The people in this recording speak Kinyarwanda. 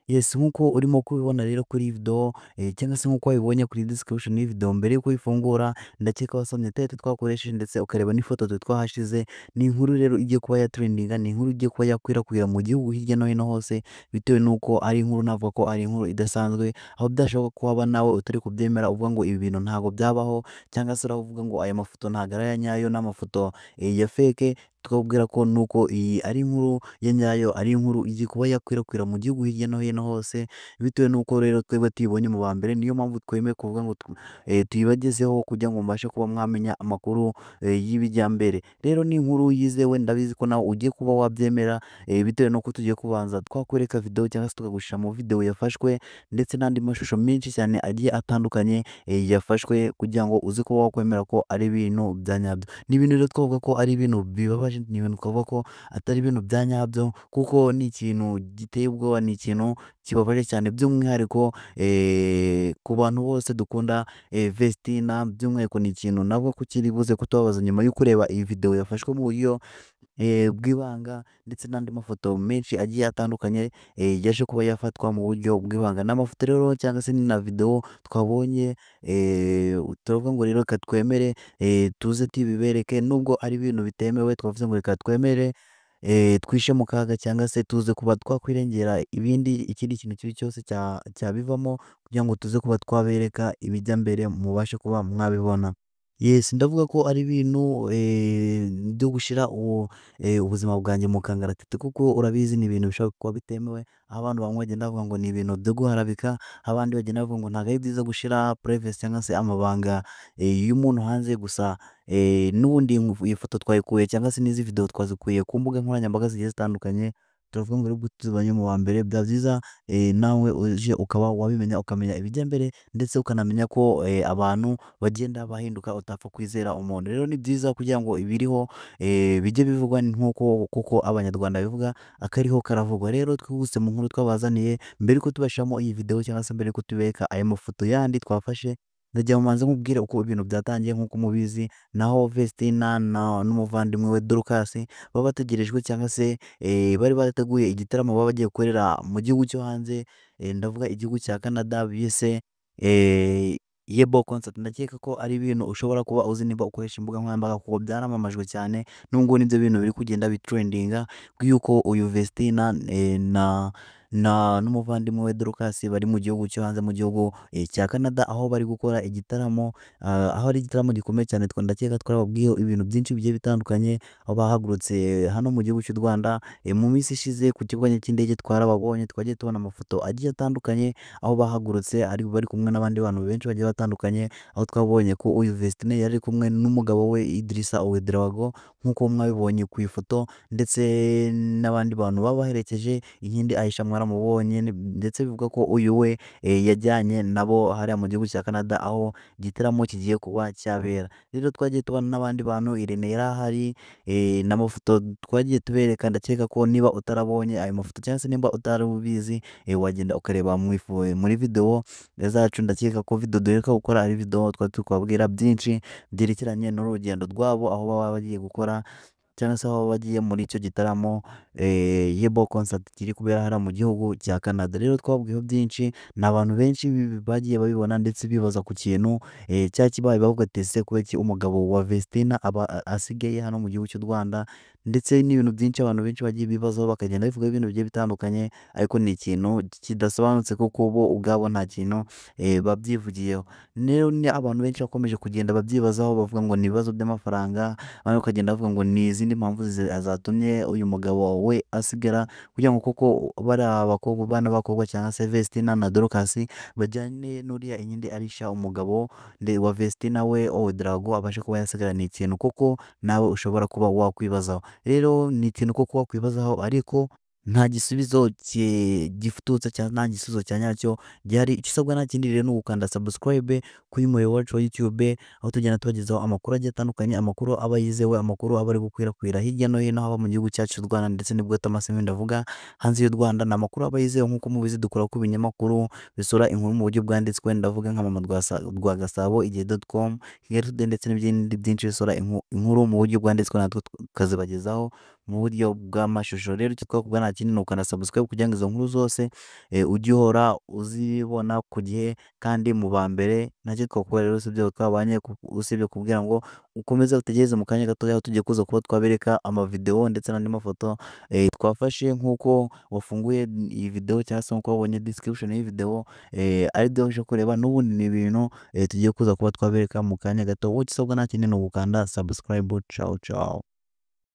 Yes, nk'uko urimo kubibona rero kuri iyi video, cyangwa se nk'uko wabibonye kuri description y'iyi video mbere y'uko uyifungura, ndakeka wasomye title twakoresheje ndetse ukareba n'ifoto twe twahashize. Ni inkuru rero igiye kuba yatrendinga, ni inkuru igiye kuba yakwirakwira mu gihugu hirya no hino hose, bitewe n'uko ari inkuru, navuga ko ari inkuru idasanzwe, aho byashoboka ko waba nawe utari kubyemera uvuga ngo ibi bintu ntabwo byabaho, cyangwa se uravuga ngo aya mafoto ntabwo ari aya nyayo, ni amafoto ya fake. Tukakubwira ko nuko iyi ari inkuru ya nyayo, ari inkuru igiye kuba yakwirakwira mu gihugu hirya no hino hose, bitewe n'uko rero twebwe tuyibonye mu ba mbere. Niyo mpamvu twemeye kuvuga ngo tuyibagezeho kugira ngo mubashe kuba mwamenya amakuru y'ibijyambere. Rero ni inkuru yizewe, ndabizi ko nawe ugiye kuba wabyemera, bitewe n'uko tugiye kubanza twakwereka video cyangwa se tukagushyira mu video yafashwe, ndetse n'andi mashusho menshi cyane agiye atandukanye yafashwe, kugira ngo uze kuba wakwemera ko ari ibintu bya nyabyo. Ni ibintu rero twavuga ko ari ibintu bibabaje, ni ibintu twavuga ko atari ibintu bya nyabyo, kuko ni ikintu giteye ubwoba, ni ikintu kibabaje cyane, by'umwihariko ku bantu bose dukunda Vestina. By'umwihariko ni ikintu nabwo ko kiri buze kutubabaza nyuma yo kureba iyi video yafashwe mu buryo bw'ibanga, ndetse n'andi mafoto menshi agiye atandukanye yaje kuba yafatwa mu buryo bw'ibanga. Ni amafoto rero cyangwa se ni na video twabonye, turavuga ngo rero reka twemere tuze tubibereke, nubwo ari ibintu bitemewe. Twavuze ngo reka twemere twishe mu kaga, cyangwa se tuze kuba twakwirengera ibindi, ikindi kintu kibi cyose cyabivamo, kugira ngo tuze kuba twabereka ibijya mbere, mubashe kuba mwabibona. Yes, ndavuga ko ari ibintu byo gushyira ubuzima bwanjye mu kangaratete, kuko urabizi ni ibintu bishobora kuba bitemewe, aho abantu bamwe bagenda bavuga ngo ni ibintu byo guharabika, abandi bagenda bavuga ngo ntabwo ari byiza gushyira privacy cyangwa se amabanga y'umuntu hanze. Gusa n'ubundi iyi foto twayikuye cyangwa se n'izi video twazikuye ku mbuga nkoranyambaga zigiye zitandukanye. Turavuga ngo rero tubanye mu wa mbere, byaba byiza nawe uje ukaba wabimenya, ukamenya ibijya mbere, ndetse ukanamenya ko abantu bagenda bahinduka, utapfa kwizera umuntu. Rero ni byiza kugira ngo ibiriho bijye bivugwa, nk'uko kuko Abanyarwanda bivuga akariho karavugwa. Rero twihuse mu nkuru twabazaniye, mbere yuko tubashyiramo iyi video cyangwa se mbere yuko tubereka aya mafoto yandi twafashe, ndagira ngo mbanze nkubwire uko ibintu byatangiye. Nk'uko mubizi, naho Vestina n'umuvandimwe we Dorcas baba bategerejwe, cyangwa se bari barateguye igitaramo baba bagiye gukorera mu gihugu cyo hanze, ndavuga igihugu cya Canada, bise Yebo Concert. Ndakeka ko ari ibintu ushobora kuba uzi niba ukoresha imbuga nkoranyambaga, kuko byaramamajwe cyane. N'ubwo nibyo bintu biri kugenda bitrendinga, yuko uyu Vestina na n'umuvandimwe we Dorcas bari mu gihugu cyo hanze, mu gihugu cya Canada, aho bari gukora igitaramo, aho ari igitaramo gikomeye cyane. Ndakeka twarababwiye ibintu byinshi bigiye bitandukanye, aho bahagurutse hano mu gihugu cy'u Rwanda mu minsi ishize ku kibuga cy'indege. Twarababonye, twagiye tubona amafoto agiye atandukanye aho bahagurutse ari bari kumwe n'abandi bantu benshi bagiye batandukanye, aho twabonye ko uyu Vestine yari kumwe n'umugabo we Idrissa Ouedraogo, nk'uko mwabibonye ku ifoto, ndetse n'abandi bantu babaherekeje. Inkindi Aisha mwaramubonye, ndetse bivuga ko uyu we yajyanye nabo hariya mu gihugu cya Canada, aho igitaramo kigiye kuba cyabera. Rero twagiye tubona n'abandi bantu, Irene yari ahari, n'amafoto twagiye tubereka. Ndakeka ko niba utarabonye ayo mafoto cyangwa se nimba utari ubizi, wagenda ukareba muri video zacu. Ndakeka ko video duheruka gukora ari video twari turi kubabwira byinshi byerekeranye n'urugendo rwabo, aho baba bagiye gukora cyangwa se aho bagiye muri icyo gitaramo Yebo Concert kiri kubera hariya mu gihugu cya Canada. Rero twababwiyeho byinshi, ni abantu benshi bagiye babibona ndetse bibaza ku kintu cya kibaye, bavuga ati: "Ese kubera iki umugabo wa Vestina aba asigaye hano mu gihugu cy'u Rwanda?" Ndetse n'ibintu byinshi abantu benshi bagiye bibazaho, bakagenda bivuga ibintu bigiye bitandukanye, ariko ni ikintu kidasobanutse, kuko bo ubwabo nta kintu babyivugiyeho. Rero ni abantu benshi bakomeje kugenda babyibazaho, bavuga ngo ni ibibazo by'amafaranga, abandi bakagenda bavuga ngo ni izindi mpamvu zatumye uyu mugabo we asigara, kugira ngo koko bariya bakobwa, bana b'abakobwa, cyangwa se Vestina na Dorcas bajyane n'uriya Inkindi Aisha, umugabo wa Vestina we Ouedraogo abashe kuba yasigara. Ni ikintu koko nawe ushobora kuba wakwibazaho. Rero ni ikintu koko wakwibazaho, ariko nta gisubizo gifututse cyangwa nta gisubizo cya nyacyo gihari. Icyo usabwa nta kindi rero ni ugukanda subscribe kuri muyoboro wacu wa YouTube, aho tugenda tubagezaho amakuru agiye atandukanye, amakuru aba yizewe, amakuru aba ari gukwirakwira hirya no hino, haba mu gihugu cyacu cy'u Rwanda ndetse n'ibwotamasimbi, ndavuga hanze y'u Rwanda. Ni amakuru aba yizewe, nk'uko mubizi dukora ku binyamakuru bisura inkuru mu buryo bwanditswe, ndavuga nka Mama rwa Gasabo, Igihe.com, Kigali Today, ndetse n'ibindi byinshi bisura inkuru mu buryo bwanditswe, natwe tukazibagezaho. mu buryo bw'amashusho. Rero icyo twakubwira nta kindi ni ukanda subscribe kugira ngo izo nkuru zose ujye uhora uzibona ku gihe kandi mu ba mbere. Ntacyo twakubwira rero usibye twabanye, usibye kubwira ngo ukomeze utegereze mu kanya gatoya tugiye kuza kuba twabereka amavideo ndetse n'andi mafoto twafashe nk'uko wafunguye iyi video cyangwa se nk'uko wabonye description y'iyi video, ari byo uje kureba. N'ubundi ni ibintu tugiye kuza kuba twabereka mu kanya gato. Wowe icyo usabwa nta kindi ni ugukanda subscribe. Ciao ciao.